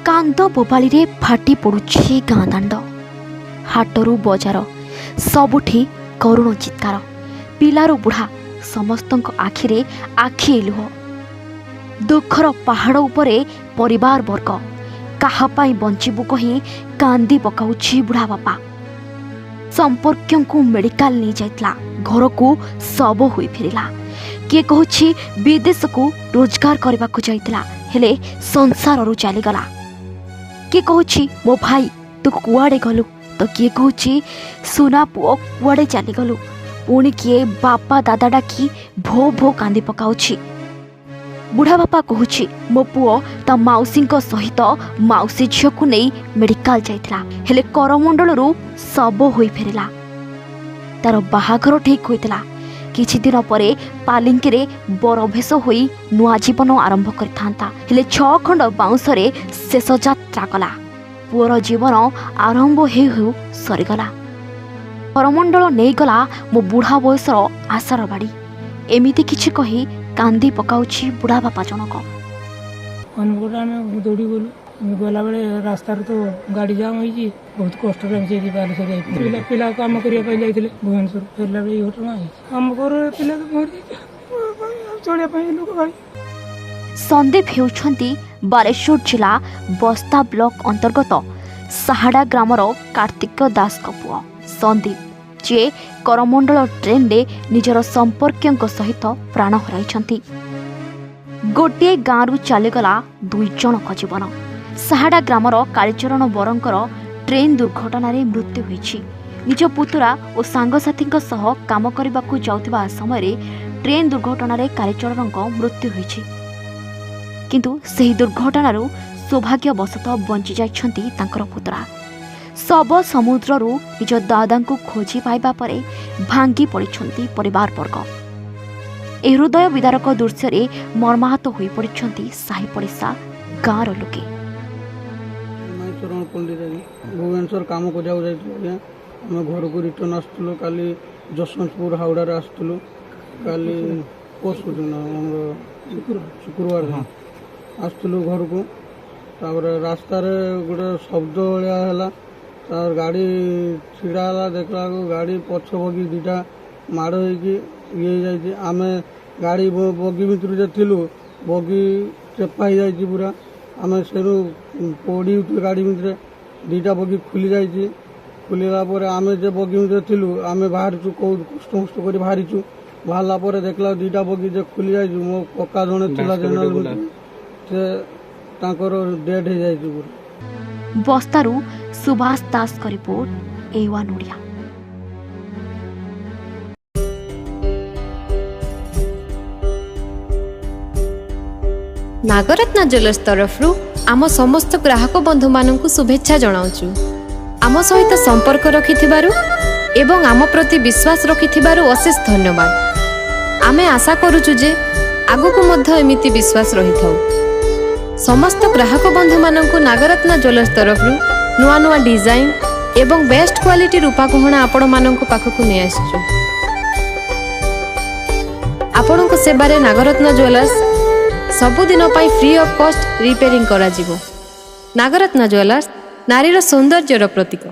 କାନ୍ଦ ବୋବାଳିରେ ଫାଟି ପଡ଼ୁଛି ଗାଁ ଦାଣ୍ଡ। ହାଟରୁ ବଜାର ସବୁଠି କରୁଣ ଚିତ୍କାର। ପିଲାରୁ ବୁଢ଼ା ସମସ୍ତଙ୍କ ଆଖିରେ ଆଖିଏ ଲୁହ। ଦୁଃଖର ପାହାଡ଼ ଉପରେ ପରିବାର ବର୍ଗ କାହା ପାଇଁ ବଞ୍ଚିବୁ କହି କାନ୍ଦି ପକାଉଛି ବୁଢ଼ା ବାପା। ସମ୍ପର୍କୀୟଙ୍କୁ ମେଡ଼ିକାଲ ନେଇଯାଇଥିଲା, ଘରକୁ ଶବ ହୋଇ ଫେରିଲା। କିଏ କହୁଛି ବିଦେଶକୁ ରୋଜଗାର କରିବାକୁ ଯାଇଥିଲା, ହେଲେ ସଂସାରରୁ ଚାଲିଗଲା। କିଏ କହୁଛି ମୋ ଭାଇ ତୁ କୁଆଡ଼େ ଗଲୁ, ତ କିଏ କହୁଛି ସୁନା ପୁଅ କୁଆଡ଼େ ଚାଲିଗଲୁ। ପୁଣି କିଏ ବାପା ଦାଦା ଡାକି ଭୋ ଭୋ କାନ୍ଦି ପକାଉଛି। ବୁଢ଼ା ବାପା କହୁଛି ମୋ ପୁଅ ତା ମାଉସୀଙ୍କ ସହିତ ମାଉସୀ ଝିଅକୁ ନେଇ ମେଡ଼ିକାଲ ଯାଇଥିଲା, ହେଲେ କରମଣ୍ଡଳରୁ ଶବ ହୋଇ ଫେରିଲା। ତାର ବାହାଘର ଠିକ୍ ହୋଇଥିଲା, କିଛି ଦିନ ପରେ ପାଲିଙ୍କିରେ ବରଭେଷ ହୋଇ ନୂଆ ଜୀବନ ଆରମ୍ଭ କରିଥାନ୍ତା, ହେଲେ 6 ଖଣ୍ଡ ବାଉଁଶରେ ଶେଷ ଯାତ୍ରା କଲା। ପୁଅର ଜୀବନ ଆରମ୍ଭ ହେଉ ହେଉ ସରିଗଲା। କରମଣ୍ଡଳ ନେଇଗଲା ମୋ ବୁଢ଼ା ବୟସର ଆଶାର ବାଡ଼ି। ଏମିତି କିଛି କହି କାନ୍ଦି ପକାଉଛି ବୁଢ଼ା ବାପା ଜଣକ। ଅନୁଗୁଳ ଆମେ ଦୌଡ଼ି ଗଲୁ। ଗଲାବେଳେ ରାସ୍ତାରେ ତ ଗାଡ଼ି ଜାମ୍ ହେଇଛି, ବହୁତ କଷ୍ଟରେ ଆମେ ସେଇଠି ବାଲେଶ୍ୱର ଯାଇଥିଲୁ। ପିଲା କାମ କରିବା ପାଇଁ ଯାଇଥିଲେ ଭୁବନେଶ୍ୱର, ଫେରିଲା ବେଳେ ଏଇ ଘଟଣା ହେଇଛି। ଆମ ଘର ପିଲା ତ ମରିଯାଇଛି, ଚଳିବା ପାଇଁ ଲୋକ ଭାଇ। ସନ୍ଦୀପ ହେଉଛନ୍ତି ବାଲେଶ୍ୱର ଜିଲ୍ଲା ବସ୍ତା ବ୍ଲକ ଅନ୍ତର୍ଗତ ସାହାଡ଼ା ଗ୍ରାମର କାର୍ତ୍ତିକ ଦାସଙ୍କ ପୁଅ ସନ୍ଦୀପ, ଯିଏ କରମଣ୍ଡଳ ଟ୍ରେନ୍ରେ ନିଜର ସମ୍ପର୍କୀୟଙ୍କ ସହିତ ପ୍ରାଣ ହରାଇଛନ୍ତି। ଗୋଟିଏ ଗାଁରୁ ଚାଲିଗଲା 2 ଜଣଙ୍କ ଜୀବନ। ସାହାଡ଼ା ଗ୍ରାମର କାଳିଚରଣ ବରଙ୍କର ଟ୍ରେନ୍ ଦୁର୍ଘଟଣାରେ ମୃତ୍ୟୁ ହୋଇଛି। ନିଜ ପୁତୁରା ଓ ସାଙ୍ଗସାଥୀଙ୍କ ସହ କାମ କରିବାକୁ ଯାଉଥିବା ସମୟରେ ଟ୍ରେନ୍ ଦୁର୍ଘଟଣାରେ କାଳିଚରଣଙ୍କ ମୃତ୍ୟୁ ହୋଇଛି। କିନ୍ତୁ ସେହି ଦୁର୍ଘଟଣାରୁ ସୌଭାଗ୍ୟବଶତଃ ବଞ୍ଚି ଯାଇଛନ୍ତି ତାଙ୍କର ପୁତୁରା। ଶବ ସମୁଦ୍ରରୁ ନିଜ ଦାଦାଙ୍କୁ ଖୋଜି ପାଇବା ପରେ ଭାଙ୍ଗି ପଡ଼ିଛନ୍ତି ପରିବାର ବର୍ଗ। ଏହି ହୃଦୟ ବିଦାରକ ଦୃଶ୍ୟରେ ମର୍ମାହତ ହୋଇପଡ଼ିଛନ୍ତି ସାହି ପଡ଼ିଶା ଗାଁର ଲୋକେ। ଚରଣ ପଣ୍ଡିତ ଆଜ୍ଞା, ଭୁବନେଶ୍ୱର କାମ କରିବାକୁ ଯାଇଥିଲୁ ଆଜ୍ଞା। ଆମେ ଘରକୁ ରିଟର୍ଣ୍ଣ ଆସୁଥିଲୁ କାଲି ଯଶବନ୍ତପୁର ହାଉଡ଼ାରେ ଆସୁଥିଲୁ କାଲି ପରଶୁ ଦିନ, ଆମର ଶୁକ୍ରବାର ଦିନ ଆସୁଥିଲୁ ଘରକୁ। ତାପରେ ରାସ୍ତାରେ ଗୋଟେ ଶବ୍ଦ ଭଳିଆ ହେଲା, ତାର ଗାଡ଼ି ଛିଡ଼ା ହେଲା, ଦେଖିଲା ବେଳକୁ ଗାଡ଼ି ପଛ ବଗି 2ଟା ମାଡ଼ ହେଇକି ଇଏ ହେଇଯାଇଛି। ଆମେ ଗାଡ଼ି ବଗି ଭିତରୁ ଯେ ଥିଲୁ, ବଗି ଚେପା ହେଇଯାଇଛି ପୁରା। ଆମେ ସେଠୁ ପଡ଼ି ଉଠିଲୁ ଗାଡ଼ି ଭିତରେ, 2ଟା ବଗି ଖୋଲି ଯାଇଛି। ଖୋଲିଲା ପରେ ଆମେ ଯେ ବଗି ଭିତରେ ଥିଲୁ ଆମେ ବାହାରିଛୁ, କେଉଁ କଷ୍ଟ ମଷ୍ଟ କରି ବାହାରିଛୁ। ବାହାରିଲା ପରେ ଦେଖିଲା 2ଟା ବଗି ଯେ ଖୋଲି ଯାଇଛି। ମୋ କକା ଜଣେ ଥିଲା ଜେନେରାଲ, ସେ ତାଙ୍କର ଡେଥ୍ ହେଇଯାଇଛି ପୁରା। ବସ୍ତାରୁ ସୁଭାଷ ଦାସଙ୍କ ରିପୋର୍ଟ, ଏ ୱାନ୍ ଓଡ଼ିଆ। ନାଗରତ୍ନ ଜୁଏଲର୍ସ ତରଫରୁ ଆମ ସମସ୍ତ ଗ୍ରାହକ ବନ୍ଧୁମାନଙ୍କୁ ଶୁଭେଚ୍ଛା ଜଣାଉଛୁ। ଆମ ସହିତ ସମ୍ପର୍କ ରଖିଥିବାରୁ ଏବଂ ଆମ ପ୍ରତି ବିଶ୍ୱାସ ରଖିଥିବାରୁ ଅଶେଷ ଧନ୍ୟବାଦ। ଆମେ ଆଶା କରୁଛୁ ଯେ ଆଗକୁ ମଧ୍ୟ ଏମିତି ବିଶ୍ୱାସ ରହିଥାଉ। ସମସ୍ତ ଗ୍ରାହକ ବନ୍ଧୁମାନଙ୍କୁ ନାଗରତ୍ନ ଜୁଏଲର୍ସ ତରଫରୁ ନୂଆ ନୂଆ ଡିଜାଇନ୍ ଏବଂ ବେଷ୍ଟ କ୍ୱାଲିଟି ରୂପା ଗହଣା ଆପଣମାନଙ୍କ ପାଖକୁ ନେଇ ଆସିଛୁ। ଆପଣଙ୍କ ସେବାରେ ନାଗରତ୍ନ ଜୁଏଲର୍ସ ସବୁଦିନ ପାଇଁ ଫ୍ରି ଅଫ୍ କଷ୍ଟ ରିପେୟାରିଂ କରାଯିବ। ନାଗରତ୍ନ ଜୁଏଲର୍ସ, ନାରୀର ସୌନ୍ଦର୍ଯ୍ୟର ପ୍ରତୀକ।